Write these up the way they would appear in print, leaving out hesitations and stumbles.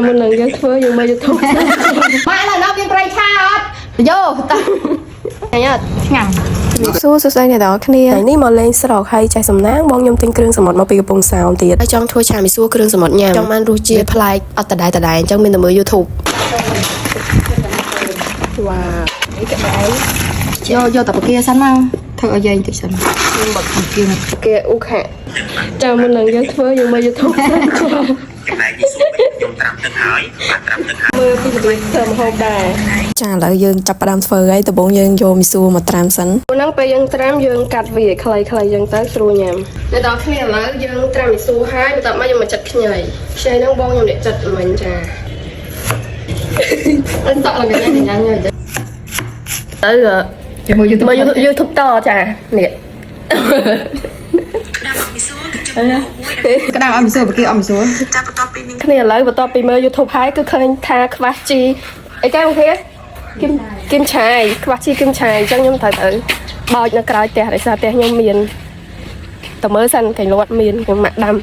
មុននឹងយើងធ្វើយើងមើល YouTube ម៉ាក់នៅនោះមានប្រៃឆាអត់យោតោះ ញ៉ាំអត់ ឆ្ងាញ់ សួរសួស្តីអ្នកទាំងអស់គ្នា ថ្ងៃនេះមកលេងស្រុកហើយចេះសំណាងបងខ្ញុំទិញគ្រឿងសមុទ្រមកពីកំពង់សោមទៀតហើយចង់ធ្វើឆាមីសួរគ្រឿងសមុទ្រញ៉ាំចង់បានរសជាតិប្លែកអត់ដដែលដដែលអញ្ចឹងមានតែមើល YouTube វ៉ានេះក្បែរ យកយកតែពគាសិនមកធ្វើឲ្យយាយបន្តិចសិនបត់ពគានេះ គេអ៊ូខាចាំមុននឹងយើងធ្វើយើងមើល YouTube ចំណែកនេះសួរវិញខ្ញុំត្រាំទឹកហើយបាទត្រាំទឹកហើយ មើលពីរបៀបធ្វើម្ហូបដែរ ចាឥឡូវយើងចាប់ផ្ដើមធ្វើហើយដំបូងយើងយកមីសួរមកត្រាំសិន មុនហ្នឹងពេលយើងត្រាំយើងកាត់វាឲ្យខ្លីៗយើងទៅស្រួលញ៉ាំអ្នកទាំងអស់គ្នាឥឡូវយើងត្រាំមីសួរហើយបន្ទាប់មកយើងមកចិតខ្ញីខ្ញីហ្នឹងបងខ្ញុំអ្នកចិតមិញចា អិនតក់ឡើងញ៉ាំញ៉ាំញ៉ាំ ទៅ ជាមួយ YouTube មើល YouTube តចានេះ ក្តៅឲ្យមិនសួរពគាអត់មិនសួរ គ្នាឥឡូវបន្ទាប់ពីមើល YouTube ហើយគឺឃើញថាខ្វះជីអីគេបងគ្នាគឹមគឹមឆាយខ្វះជីគឹមឆាយអញ្ចឹងខ្ញុំត្រូវទៅបោចនៅក្រោយផ្ទះដោយសារផ្ទះខ្ញុំមានតើមើលសិនកែលាត់មានខ្ញុំម៉ាក់ដាំ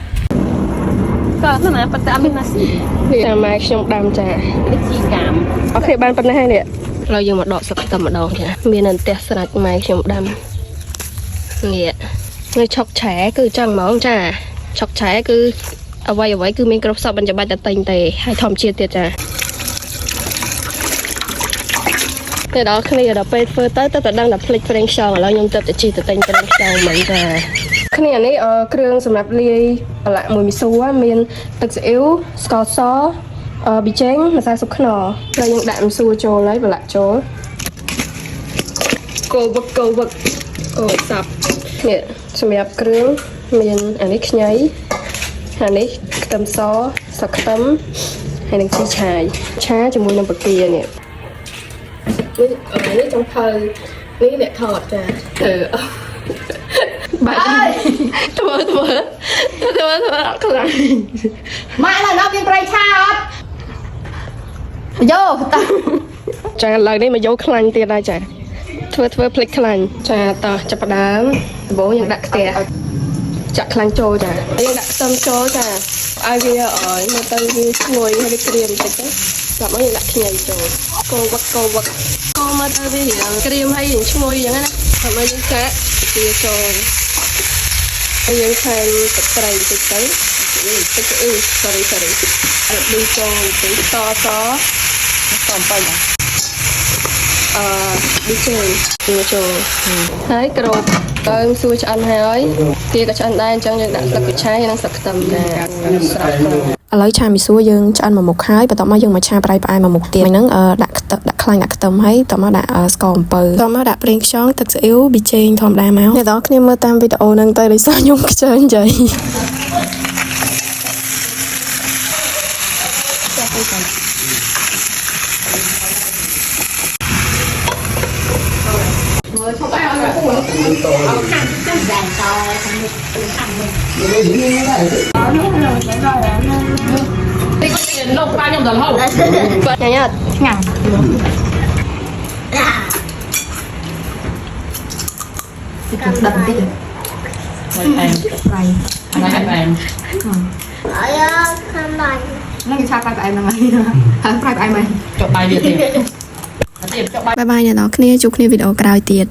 ក៏ណាប៉ុន្តែអត់មានម៉ាស៊ីន នេះចាំម៉ែខ្ញុំដាំចា នេះជីកាម អូខេបានប៉ុណ្ណេះហើយនេះឥឡូវយើងមកដកស្លឹកខ្ទឹមម្ដងចាមាននៅផ្ទះស្រាច់ម៉ែខ្ញុំដាំនេះនៅឆុកឆែគឺចឹងហ្មងចាឆុកឆែគឺអ្វីអ្វីគឺមានគ្រប់សពមិនចាំបាច់តែទិញទេហើយធម្មជាតិទៀតចា តែដល់គ្នាដល់ពេលធ្វើទៅទៅតែដឹងតែភ្លេចប្រេងខ្យងឥឡូវខ្ញុំទៅតែជីទៅទិញប្រេងខ្យងមិញចាគ្នានេះអឺគ្រឿងសម្រាប់លាយប្រឡាក់មួយមីស៊ូមានទឹកស៊ីអ៊ីវស្ករសអឺប៊ីចេងម្សៅស៊ុបខ្នុរហើយយើងដាក់មីស៊ូចូលហើយប្រឡាក់ចូលកូវឹកកូវឹកកូសាប់នេះសម្រាប់គ្រឿងមានអានេះខ្ញីអានេះខ្ទឹមសស្លឹកខ្ទឹមហើយនឹងជីឆាយឆាជាមួយនឹងបង្គានេះ នេះអឺនេះចុងភៅនេះអ្នកថតចាធ្វើបាច់ធ្វើធ្វើធ្វើធ្វើអត់ខ្លាំង ម៉ាក់នៅនោះមានប្រៃឆាអត់យោតោះ ចាឥឡូវនេះមកយកខ្លាញ់ទៀតហើយចាធ្វើធ្វើភ្លេចខ្លាញ់ចាតោះចាប់ផ្ដើមដំបូងយើងដាក់ខ្ទះចាក់ខ្លាញ់ចូលចាហើយយើងដាក់ខ្ទឹមចូលចាឲ្យវាឲ្យមើលទៅវាឈ្ងុយហើយវាក្រៀមបន្តិចទៅចាប់មកយើងដាក់ខ្ញីចូលកូរវឹកកូរវឹកកូរមើលទៅវារៀងក្រៀមហើយរៀងឈ្ងុយអញ្ចឹងណាហើយមកយើងចាក់វាចូល ហើយយើងថែមទឹកត្រីបន្តិចទៅទឹកស៊ីអ៊ីវ sorry sorry រប៊ីចូលបន្តិចតស តអំបិល អឺប៊ីចេងចូលហើយក្របទៅសួរឆ្អិនហើយទាក៏ឆ្អិនដែរអញ្ចឹងយើងដាក់ស្លឹកគូឆាយនិងស្លឹកខ្ទឹមដែរស្រស់ទៅ ឥឡូវឆាមីសួរយើងឆ្អិនមួយមុខហើយបន្ទាប់មកយើងមកឆាប្រៃផ្អែមមួយមុខទៀតមិញហ្នឹងអឺដាក់ខ្ទឹមដាក់ខ្លាញ់ដាក់ខ្ទឹមហើយបន្ទាប់មកដាក់អឺស្ករអំពៅបន្ទាប់មកដាក់ប្រេងខ្យងទឹកស៊ីអ៊ីវប៊ីចេងធម្មតាមកអ្នកទាំងអស់គ្នាមើលតាមវីដេអូហ្នឹងទៅដោយសារខ្ញុំខ្ជិលនិយាយ លោកប៉ាខ្ញុំដល់ហូប ញ៉ាំអត់ ឆ្ងាញ់ដាក់បន្តិច អែម ប្រៃ អែមអែម ហ្នឹងគេឆាប្រៃផ្អែមហ្នឹងហើយហើយប្រៃផ្អែមហ្នឹង ចុះបាយវាទៀតទៀតចុះបាយ បាយបាយអ្នកទាំងអស់គ្នាជួបគ្នាវីដេអូក្រោយទៀត